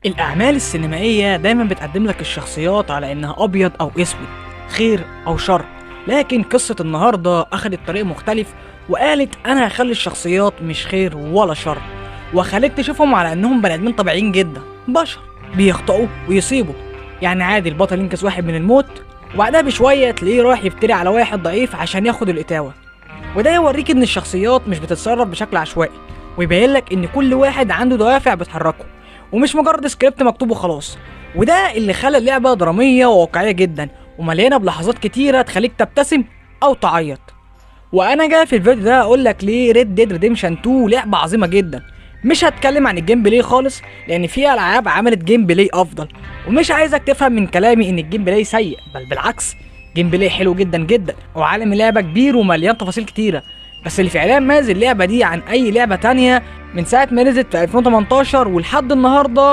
الأعمال السينمائية دايما بتقدم لك الشخصيات على إنها أبيض أو أسود، خير أو شر، لكن قصة النهاردة أخدت طريق مختلف وقالت أنا هخلي الشخصيات مش خير ولا شر، وخليك تشوفهم على إنهم بني آدمين طبيعيين جدا، بشر بيخطئوا ويصيبوا. يعني عادي البطل ينقذ واحد من الموت وبعدها بشوية تلاقيه رايح يفتري على واحد ضعيف عشان ياخد الإتاوة. وده يوريك إن الشخصيات مش بتتصرف بشكل عشوائي، ويبين لك إن كل واحد عنده دوافع بتحركه ومش مجرد سكريبت مكتوب وخلاص. وده اللي خلى اللعبة درامية وواقعية جدا ومليانة بلحظات كتيرة تخليك تبتسم أو تعيط. وأنا جاي في الفيديو ده أقول لك ليه Red Dead Redemption 2 لعبة عظيمة جدا. مش هتكلم عن ال gameplay خالص لأن في ألعاب عملت gameplay أفضل، ومش عايزك تفهم من كلامي إن ال gameplay سيء، بل بالعكس gameplay حلو جدا جدا وعالم اللعبة كبير ومليان تفاصيل كتيرة. بس اللي فعليا ميز اللعبة دي عن أي لعبة تانية من ساعة ما نزلت في 2018 ولحد النهاردة